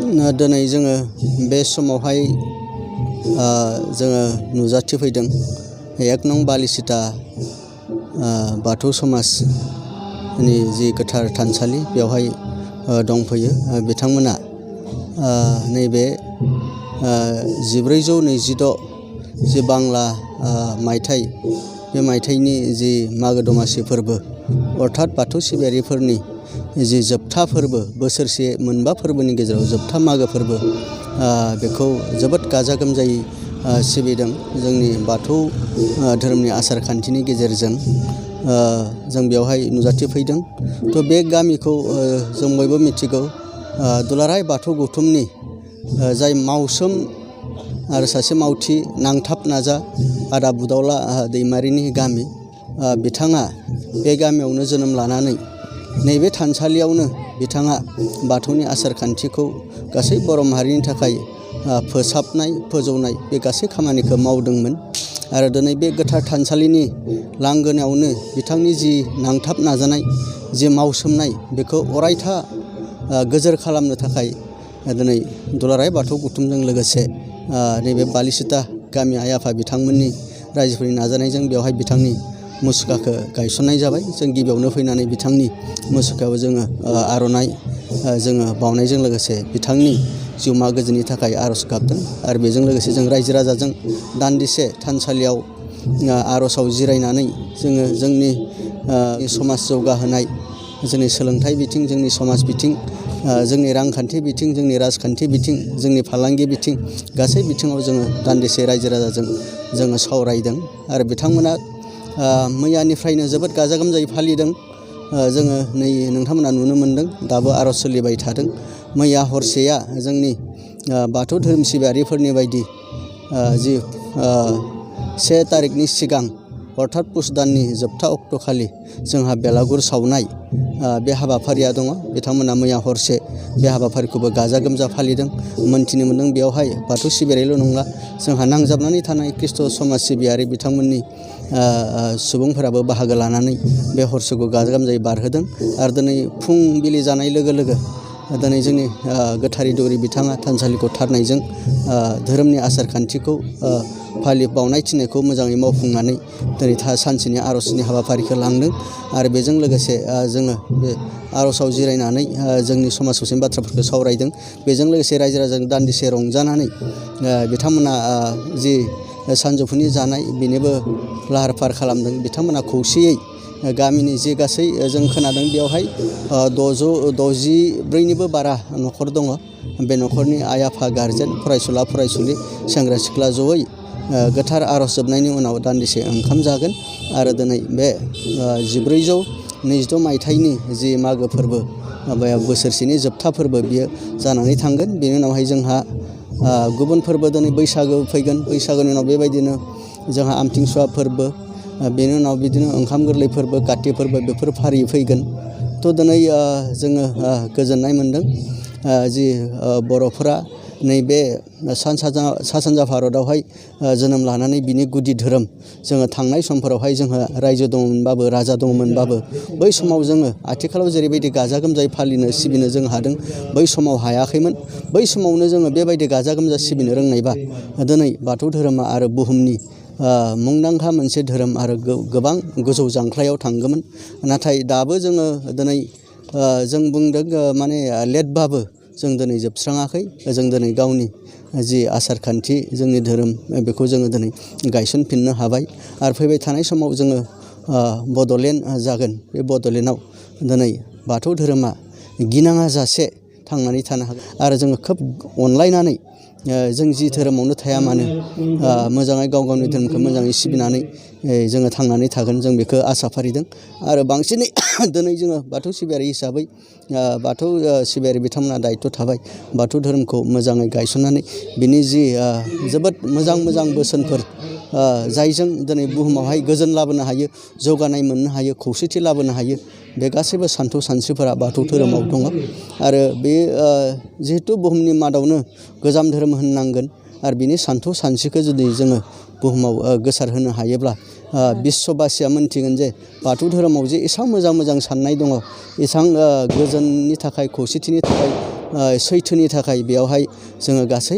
दिनै जोङो बे समावहाय जोङो नुजाथिफैदों 1 नं बालिसिता बाथौ समाजनि जि गोथार थानसालि बेवहाय दंफैयो। बिथांमोना नैबे 1426 जि बांला मायथाइ बे मायथाइनि जि मागो दमासि फोरबो अर्थात बाथौ सिबियारिफोरनि जि जोबथा फोरबो बोसोरसे मोनबा फोरबोनि गेजेराव जोबथा मागो फोरबो बेखौ जोबोद गाजा गोमजायै सिबिदों। जोंनि बाथौ धोरोमनि आसार खान्थिनि गेजेरजों जों बेवहाय नुजाथिफैदों। थ' बे गामिखौ जों बयबो मिथिगौ दुलाराय बाथौ गौथुमनि जाय मावसोम आरो सासे मावथि नांथाब नाजा आदा बुदावला दैमारिनि गामि। बिथाङा बे गामियावनो जोनोम लानानै नैबे थानसालियावनो बिथाङा बाथौनि आसार खान्थिखौ गासै बर' माहारिनि थाखाय फोसाबनाय फोजौनाय बे गासै खामानिखौ मावदोंमोन। आरो दिनै बे गोथार थानसालिनि लांगोनायावनो बिथांनि जि नांथाब नाजानाय जि मावसोमनाय बेखौ अरायथा गोजोर खालामनो थाखाय दिनै दुलाराय बाथौ गौथुमजों लोगोसे नैबे बालिसिता गामि आइ आफा बिथांमोननि रायजोफोरनि नाजानायजों बेवहाय बिथांनि मुसुखाखौ गायसननाय जाबाय। जों गिबियावनो फैनानै बिथांनि मुसुखायाव जोङो आर'नाइ जोङो बावनायजों लोगोसे बिथांनि जिउमा गोजोननि थाखाय आर'ज गाबदों। आरो बेजों लोगोसे जों रायजो राजाजों दान्दिसे थानसालियाव आर'जआव जिरायनानै जोङो जोंनि समाज जौगाहोनाय जोंनि सोलोंथाइ बिथिं जोंनि समाज बिथिं जोंनि रांखान्थि बिथिं जोंनि राजखान्थि बिथिं जोंनि फालांगि बिथिं गासै बिथिङाव जोङो दान्दिसे रायजो राजाजों जोङो सावरायदों। आरो बिथांमोना मैयानिफ्रायनो जोबोद गाजा गोमजायै फालिदों। जोङो नै नोंथांमोना नुनो मोन्दों दाबो आर'ज सोलिबाय थादों। मैया हरसेया जोंनि बाथौ धोरोम सिबियारिफोरनि बायदि जि 1 तारिखनि सिगां अर्थात पुस दाननि जोबथा अक्ट'खालि जोंहा बेलागुर सावनाय बे हाबाफारिया दङ। बिथांमोना मैया हरसे बे हाबाफारिखौबो गाजा गोमजा फालिदों। मोनथिनो मोन्दों बेवहाय बाथौ सिबियारिल' नंला जोंहा नांजाबनानै थानाय ख्रिस्ट' समाज सिबियारि बिथांमोननि सुबुंफोराबो बाहागो लानानै बे हरसेखौ गाजा गोमजायै बारहोदों। आरो दिनै फुंबिलि जानाय लोगो लोगो दिनै जोंनि गोथारि दौरि बिथाङा थानसालिखौ थारनायजों धोरोमनि आसार खान्थिखौ बावनाय थिनायखौ मोजाङै मावफुंनानै दिनै सानसेनि आर'जनि हाबाफारिखौ लांदों। आरो बेजों लोगोसे जोङो बे आर'जआव जिरायनानै जोंनि समाज ससेनि बाथ्राफोरखौ सावरायदों। बेजों लोगोसे रायजो राजाजों दान्दिसे रंजानानै बिथांमोना जि सानजौफुनि जानाय बेनिबो लाहार फाहार खालामदों। बिथांमोना खौसेयै गामिनि जे गासै जों खोनादों बेवहाय 664निबो बारा न'खर दङ। बे न'खरनि आइ आफा गारजेन फरायसुला फरायसुलि सेंग्रा सिख्ला जयै गोथार आर'ज जोबनायनि उनाव दान्दिसे ओंखाम जागोन। आरो दिनै बे 1426 मायथाइनि जि मागो फोरबो बोसोरसेनि जोबथा फोरबो बियो जानानै थांगोन। बेनि उनावहाय जोंहा गुबुन फोरबो दिनै बैसागो फैगोन। बैसागोनि उनाव बेबायदिनो जोंहा आमथिंसुवा फोरबो बेनि उनाव बिदिनो ओंखाम गोरलै फोरबो काति फोरबो बेफोर फारियै फैगोन। थ' दिनै जोङो गोजोननाय मोन्दों जि बर'फोरा नैबे सा सानजा भारतआवहाय जोनोम लानानै बिनि गुदि धोरोम जोङो थांनाय समफोरावहाय जोंहा रायजो दङमोनबाबो राजा दङमोनबाबो बै समाव जोङो आथिखालाव जेरैबायदि गाजा गोमजायै फालिनो सिबिनो जों हादों बै समाव हायाखैमोन। बै समावनो जोङो बेबायदि गाजा गोमजा सिबिनो रोंनायबा दिनै बाथौ धोरोमा आरो बुहुमनि मुंदांखा मोनसे धोरोम आरो गोबां गोजौ जांख्लायाव थांगौमोन। नाथाय दाबो जोङो दिनै जों बुंदों माने लेटबाबो जों दिनै जोबस्राङाखै। जों दिनै गावनि जि आसार खान्थि जोंनि धोरोम बेखौ जोङो दिनै गायसनफिननो हाबाय। आरो फैबाय थानाय समाव जोङो बड'लेण्ड जागोन। बे बड'लेण्डआव दिनै बाथौ धोरोमा गिनाङा जासे थांनानै थानो हागोन। आरो जोङो खोब अनलायनानै जों जि धोरोमावनो थाया मानो मोजाङै गाव गावनि धोरोमखौ मोजाङै सिबिनानै जोङो थांनानै थागोन जों बेखौ आसा फारिदों। आरो बांसिनै दिनै जोङो बाथौ सिबियारि हिसाबै बाथौ सिबियारि बिथांमोना दायथ' थाबाय बाथौ धोरोमखौ मोजाङै गायसननानै बिनि जि जोबोद मोजां मोजां बोसोनफोर जायजों दिनै बुहुमावहाय गोजोन लाबोनो हायो जौगानाय मोननो हायो खौसेथि लाबोनो हायो बे गासैबो सान्थौ सानस्रिफोरा बाथौ धोरोमाव दङ। आरो बे जिहेथु बुहुमनि मादावनो गोजाम धोरोम होननांगोन। आरो बिनि सान्थौ सानस्रिखौ जुदि जोङो बुहुमाव गोसारहोनो हायोब्ला बिश्वबासिया मोनथिगोन जे बाथौ धोरोमाव जे एसेबां मोजां मोजां साननाय दङ एसेबां गोजोननि थाखाय खौसेथिनि थाखाय सैथोनि थाखाय बेयावहाय जोङो गासै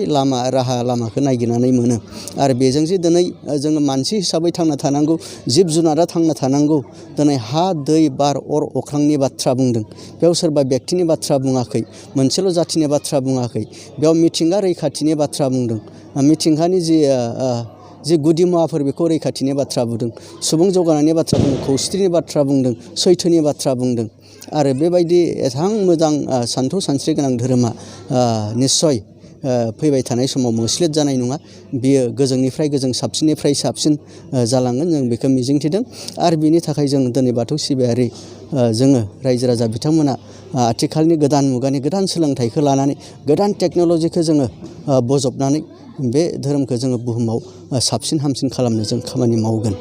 राहा लामाखौ नागिरनानै मोनो। आरो बेजों जे दिनै जोङो मानसि हिसाबै थांना थानांगौ, जिब जुनारा थांना थानांगौ, दिनै हा, दै, बार, अर, अख्रांनि बाथ्रा बुंदों। बेयाव सोरबा बेक्तिनि बाथ्रा बुङाखै, मोनसेल' जाथिनि बाथ्रा बुङाखै। बेयाव मिथिंगा रैखाथिनि बाथ्रा बुंदों। मिथिंगानि जि गुदि मुवाफोर बेखौ रैखाथिनि बाथ्रा बुंदों। सुबुं जौगानायनि बाथ्रा बुंदों, खौसेथिनि बाथ्रा बुंदों, सैथोनि बाथ्रा बुंदों। आरो बेबायदि एसां मोजां सानथौ सानस्रि गोनां धोरोमा निस्सय फैबाय थानाय समाव मोस्लेत जानाय नङा। बियो गोजोंनिफ्राय गोजों, साबसिननिफ्राय साबसिन जालांगोन, जों बेखौ मिजिंथिदों। आरो बिनि थाखाय जों दिनै बाथौ सिबियारि जोङो रायजो राजा बिथांमोना आथिखालनि गोदान मुगानि गोदान सोलोंथाइखौ लानानै, गोदान टेक्न'लजिखौ जोङो बजबनानै बे धोरोमखौ जोङो बुहुमाव साबसिन हामसिन खालामनो जों खामानि मावगोन।